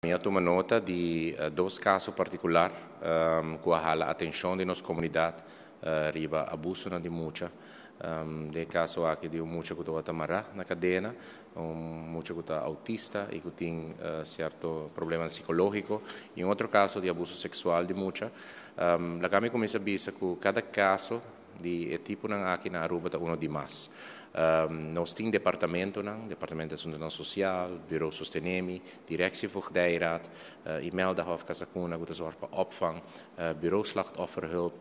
Mi a tuma nota di dos caso particular cu a hala atencion di nos comunidad riba abusonan di mucha. Den e caso aki di un mucha cu tabata mara na cadena, un mucha cu ta autista y cu tin cierto problemanan psicologico y un otro caso di abuso sexual di mucha. Laga mi cuminsa bisa cu cada caso di e tiponan aki na Aruba ta uno di mas. Nos tin departamentonan, Departamento di Asuntonan Social, Bureau Sostenemi, Directie Voogdijraad, Imelda Hof Casa Cuna cu ta zorg pa opvang, Bureau Slachtofferhulp.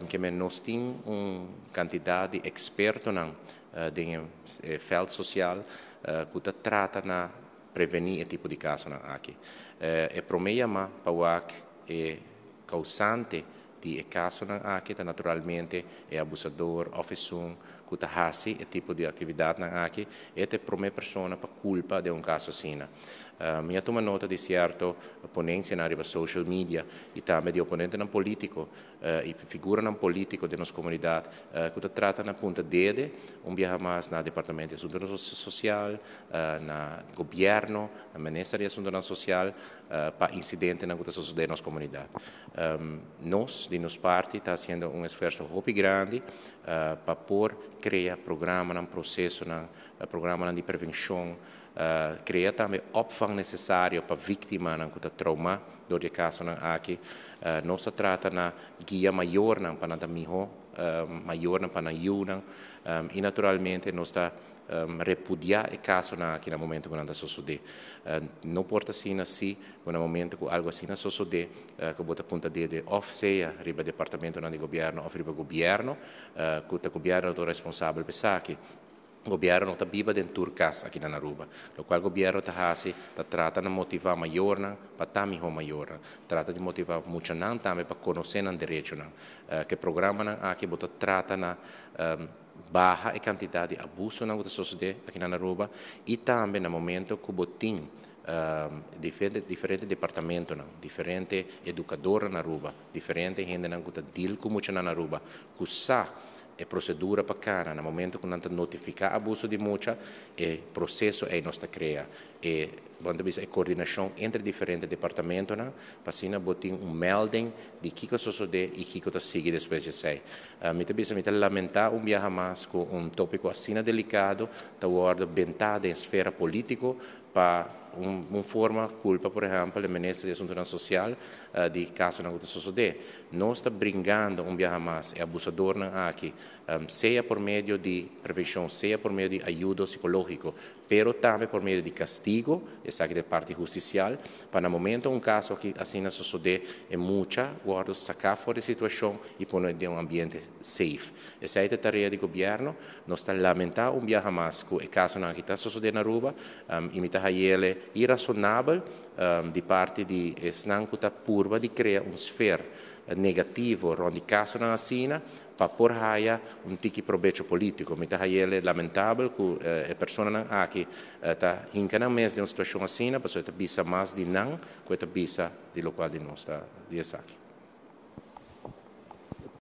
Keme nos tin un cantidad di expertonan den e veld social cu ta trata na preveni e tipo di casonan aki. E prome yama pa wak e causante di e casonan aki ta naturalmente e abusador of esun cu ta haci e tipo di actividadnan aki, e ta e prome persona pa culpa den un caso asina. Mi a tuma nota di cierto ponencianan riba social media y tambe di oponentenan politico y figuranan politico den nos comunidad cu ta trata na punta dede un biaha mas na Departamento di Asuntonan Social, na Gobierno, na Minister di Asuntonan Social pa incidentenan cu ta sosode den nos comunidad. Nos, di nos parti, ta haciendo un esfuerzo hopi grandi pa por crea programanan, procesonan, programanan di prevencion, crea tambe opvang necesario pa victimanan cu ta trauma door di e casonan aki. Nos ta trata na guia mayornan pa nan ta miho mayornan pa nan yiunan y naturalmente nos ta repudiá e kasonan aki na momento ku nan ta sosodé. No por ta asina si ku na momento ku algu asina sosodé ku bo ta punta dede òf sea riba departamentonan di gobièrnu òf riba gobièrnu, ku ta gobièrnu ta responsabel pa esaki. Gobièrnu no ta biba den tur kas aki na Aruba. Lokual gobièrnu ta hasi ta trata na motivá mayornan pa ta mihó mayornan. Trata di motivá muchanan tambe pa konosé nan derechonan. Ku e programanan aki bo ta trata na baha e kantidat di abusonan ku ta sosodé aki na Aruba i tambe na momento ku bo tin diferente diferente departamentonan, diferente edukadornan na Aruba, diferente hendenan ku ta deal ku muchanan na Aruba ku sa e prosedura pa kana na momento ku nan ta notifiká abuso di mucha, e proseso ei nos ta krea e bo ta bisa e koordinashon entre diferente departamentonan pa asina bo tin un melding di kiko a sosodé i kiko ta sigui despues di esei. Mi ta bisa mi ta lamentá un biaha mas ku un tópiko asina delikado ta wòrdu bentá den esfera polítiko pa un forma kulpa por ehèmpel e minister di asuntunan sosial di kasonan ku ta sosodé. Nos ta bringando un biaha mas e abusadornan aki sea por medio di prevenshon sea por medio di ayudo sikológiko pero tambe por medio di castigo, esaki ta e parti husticial, pa na momento un caso aki asina sosode e mucha wordo saca for di situacion y pone den un ambiente safe. Esey ta e tarea di gobierno. Nos ta lamenta un biaha mas cu e casonan aki ta sosode na Aruba y mi ta hayele irasonabel di parti di esnan cu ta purba di crea un sfer negativo rond di casonan asina pa por haya un tiki probecho politico. Mi ta hayele lamentabel cu e personanan aki ta hinca nan mes den un situacion asina pasobra e ta bisa mas di nan cu e ta bisa di locual di nos ta di esaki.